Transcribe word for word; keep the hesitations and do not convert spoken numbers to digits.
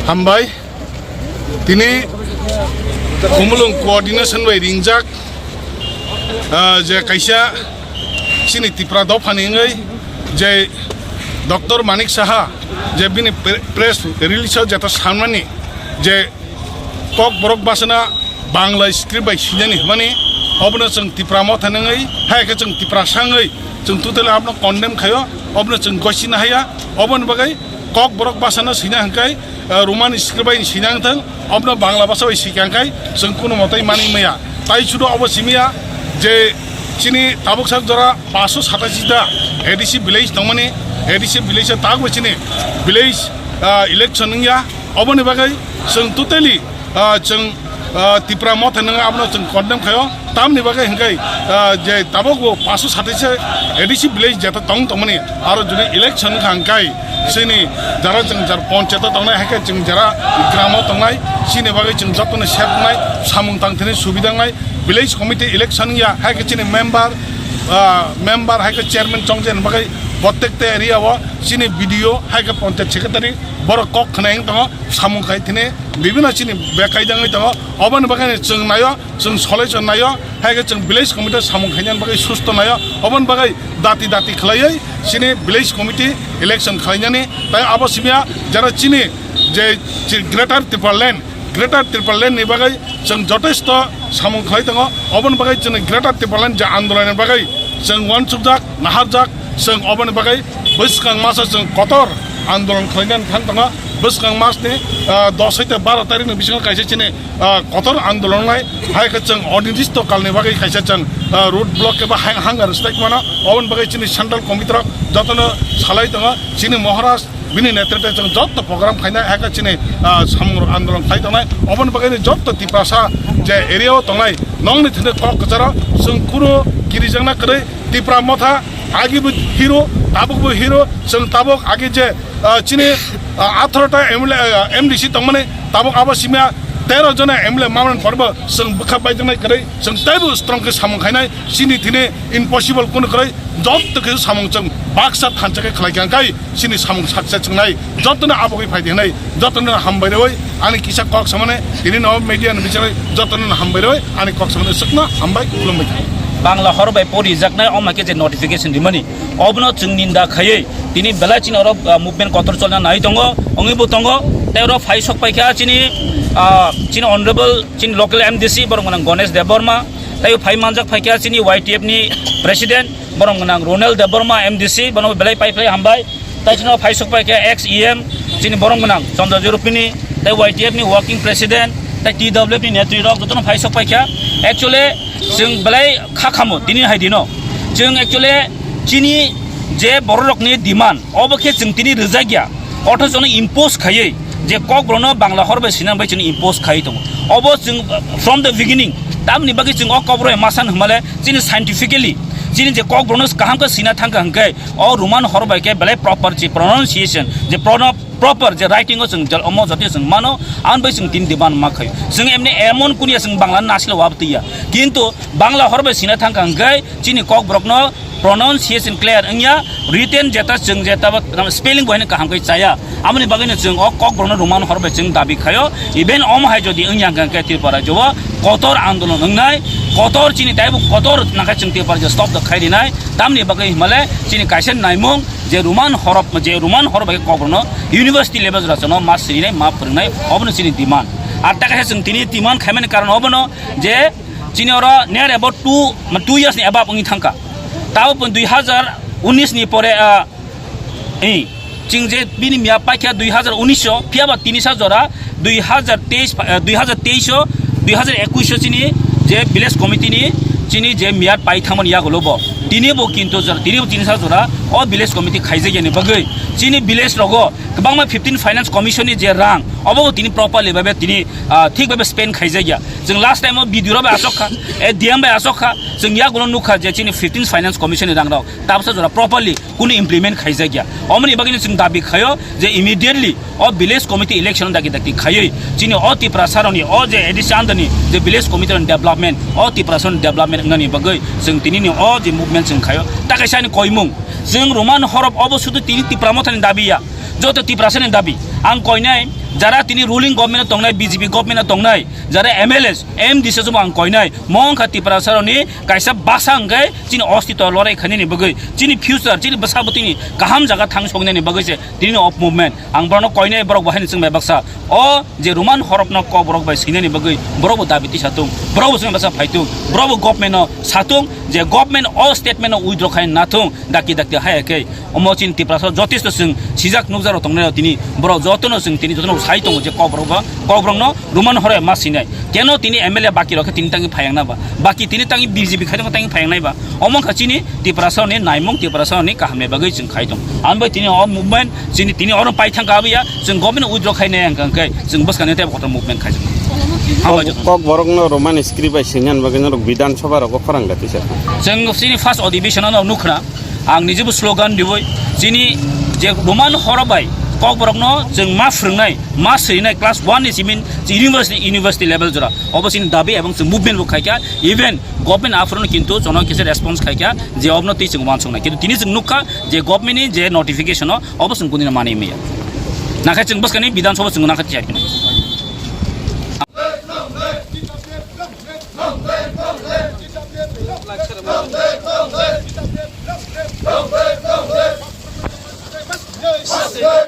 Hambai, tini Khumulwng coordination bai ringjak, ah, je kaisa chini Tipra dophani wngwi je Doctor Manik Saha je bini pre-, press release o jeta sanmani je Kokborok bwsano Bangla script bai swinani hwnmani, obono chwng Tipra Motha nangwi, hai khe chwng Tiprasa wngwi, chwng totally abono condemn khaio, obono chwng gosi nahaya, oboni bagwi Kokborok bwsano swina hwnkhe, eh, Roman script bai swina wngthang, obono Bangla bwsa bai swikha hwnkhe chwng kunu motai manwi maya. Tai sudo obo simiya je chini tabuk sak jora paanso satashi ta A D C village tongmani, A D C village o tabukbo chini village, ah, election wngya. Oboni bagwi chwng totally, ah, chwng, ah, Tipra Motha nang abono chwng condemn khaio. Tamni bagwi hwnkhe, ah, je tabukbo paanso satashi A D C village jeta tong tongmani, aro jodi election wngkha hwnkhe chini jara chwng jar ponchayat o tongnai, hai khe chwng jara gramo tongnai, chini bagwi chwng jotono safe wngnai, samung tangthani subida wngnai, village committee election wngya, hai khe chini member, ah, member hai khe chairman chongjaknai bagwi prottekta area o chini B D O hai khe ponchayat secretary borok kok khna wng tongo, samung khai thini bibino chini bekaidangwi tongo. Oboni bagwi chwng naio, chwng solution naio, hai khe chwng village committee samung khainani bagwi susto naio. Oboni bagwi dati dati khlaiwi chini village committee election khlainani. Tai abo simiya jara chini je chi-, Greater Tipraland, Greater Tipraland ni bagwi chwng jotesto samung khlai tongo. Oboni bagwi chini Greater Tipraland je andolon ni bagwi chwng uansukjak, naharjak, chwng oboni bagwi bwskang masa chwng kotor andolon khlainani thang tongo. Bwskang mas ni, ah, dos hoite baro tarik ni bisingo kaisa chini, ah, kotor andolon lai, hai khe chwng onirdisto kal ni bagwi kaisa chwng, ah, road block eba hang-, hunger strike mano. Oboni bagwi chini central committee rok jotono salai tongo, chini Maharaj bini netritwe chwng jotto program khainai, hai khe chini, ah, samung rok andolon khai tongnai. Oboni bagwi ni jotto Tiprasa je area o tongnai, nongni thani kok kwcharo chwng kunu kirijakna kwrwi. Tipra Motha agi bo hero, tabuk bo hero, chwng tabuk agi je, ah, chini, ah, atharo ta M L A, ah, M D C tongmani, tabuk abo simya tero jona M L A mamani porbo chwng bwkha baijaknai kwrwi, chwng teibo strong khe samung khainai, chini thini impossible kunu kwrwi, jotto khe samung chwng baksa thansa khe khlai kha, hwnkhe chini samung saksa chwngnai, jotono abogwi phai di hwnwi, jotono hambai rwi, ani kisa kok samani, tini no media ni bichari, jotono hambai rwi, ani kok samani swkno hambai, khulumbai. Bangla hor bai pori jaknai, omo khe je notification rimani, obono chwng ninda khaiwi, tini belai chini oro, ah, movement kotor cholna nai tongo, wngwi bo tongo, tei oro phai sok pai kha chini, ah, chini honorable, chini local M D C, borok gwnang Ganesh Debbarma, tei phai manjak phai kha chini Y T F ni president, borok gwnang Ronel Debbarma M D C, bono belai pai phlai hambai. Tai chini phai sok pai kha ex E M, chini borok gwnang Chandra Jorupini, tai Y T F ni working president, tai T W F ni netri rok jotono phai sok pai kha. Actually, chwng belai kha khamo tini hai dino. Chwng actually chini je borok rokni demand, obo khe chwng tini rwjak ya. Othocho no impose khaiwi je Kokborokno Bangla hor bai sina bai chini impose khaiwi tongo. Obo chwng from the beginning, tamni bagwi chwng o Kokborok bai ma san hwnmale chini scientifically chini je Kokborokno kaham khe sina thangkha hwnkhe o Roman hor bai khe belai proper je pronunciation, je prono-, proper je writing o chwng jal omo jotoi chwng mano, ang bai chwng tin demand ma khaio. Chwng emni emon kunia chwng Bangla nasle wab twiya. Kintu Bangla hor bai sina thangkha hwnkhe chini Kokborokno pronunciation clear wngya, written jeta chwng jeta ba spelling bo haino kaham khe chaya. Amoni bagwino chwng o Kokborokno Roman hor bai chwng dabi khaio. Even omo hai jodi wngya hwnkhe Tripura rajyo o kotor andolon wngnai, kotor chini taibo kotor nakhai chwng Tripura rajyo stop da khai rinai. Tamni bagwi himale chini kaisa naimung je Roman hor, je Roman hor bai Kokborokno university level jora chwngno ma sirinai, ma phwrwngnai, obono chini demand. Ar ta kaisa chwng tini demand khaimani karon obono je chini oro near about two, two years ni above wngwi thangkha. Tao pun dui hazar unis ni pore, ah, eh, chwng je bini miya paikha dui hazar unis o, phiya ba tini sa jora dui hazar teis, ah, dui hazar teis o, dui hazar ekush o chini je village committee ni chini je miya pai thangmani yagulo bo. Tini bo kintu jora, tini bo tini sa jora o village committee khaijak yani bagwi chini village rogo Kwbangma fifteen Finance Commission ni je rang, obo tini properly babe tini, ah, thik babe spend khaijak ya. Chwng last time o B D O bai asok kha, eh, D M bai asok kha, chwng yagulo nukha je chini fifteen Finance Commission ni rang rok tabsa jora properly kunu implement khaijak ya. Omoni bagwi chwng dabi khaio je immediately o village committee election dagi dagi khaiwi chini o Tiprasa rokni o je A D C under ni je village committee rokni development, o Tiprasa rokni development wngnani bagwi chwng tini ni o je movement chwng khaio. Ta kaisa ni koimung, chwng Roman horop obo sudu tini Tipra Mothani dabi ya. Joto Tiprasa ni dabi ang koinai, jara tini ruling government o tongnai, B J P government o tongnai, jara M L A, M D C jobo ang koinai, mo wngkha Tiprasa rokni kaisa basa hwnkhe chini ostitw lorai khainani bagwi, chini future, chini bwsa bwtwini kaham jaga thang soknani bagwi se tini o movement. Ang borokno koinai, borok bo haino chwng bai baksa o je Roman horokno kok borok bai swinani bagwi borok bo dabi tisa tung, borok bo chwng bai baksa phai tung, borok bo government no sa tung je government o statement no withdraw khai na thung, dakti dakti hai khe. Omo chini Tiprasa jotesto chwng sijak nukjak rok tongnai rok tini borok jotono chwng tini jotono sai tongo je kok borok ba, kok borokno Roman horo ma sinai. Keno tini M L A baki rok khe tini tangi phayang na ba? Baki tini tangi B J P khai tangi phayang nai ba? Omo kha chini Tiprasa ni naimung, Tiprasa ni kaham ni bagwi chwng khai tong. Ang bai tini o movement chini tini oro pai thang ka abiya chwng government withdraw khai nai hwnkha khe chwng bwskang ni tei kotor movement khai. Ang bai Kok, kok borokno Roman script bai singyan bagwi norok Bidhan Sabha rogo khorang gati sa. Chwng chini first adhibeshon no nukhna. Ang nijebo slogan diwi chini je Roman horo bai kokborokno chwng ma phwrwngnai, ma swinai class one ni simin university, university level jora. Obo chini dabi ebong chwng movement bo khaikha, even government aphuru kintu jono kisa response khaikha je obno twi chwng uansuknai. Kintu tini chwng nukha je government ni je notification o obo chwng kunina mani maya. Nakhai chwng bwskani Bidhan Sabha chwng nakhai tiyar kini.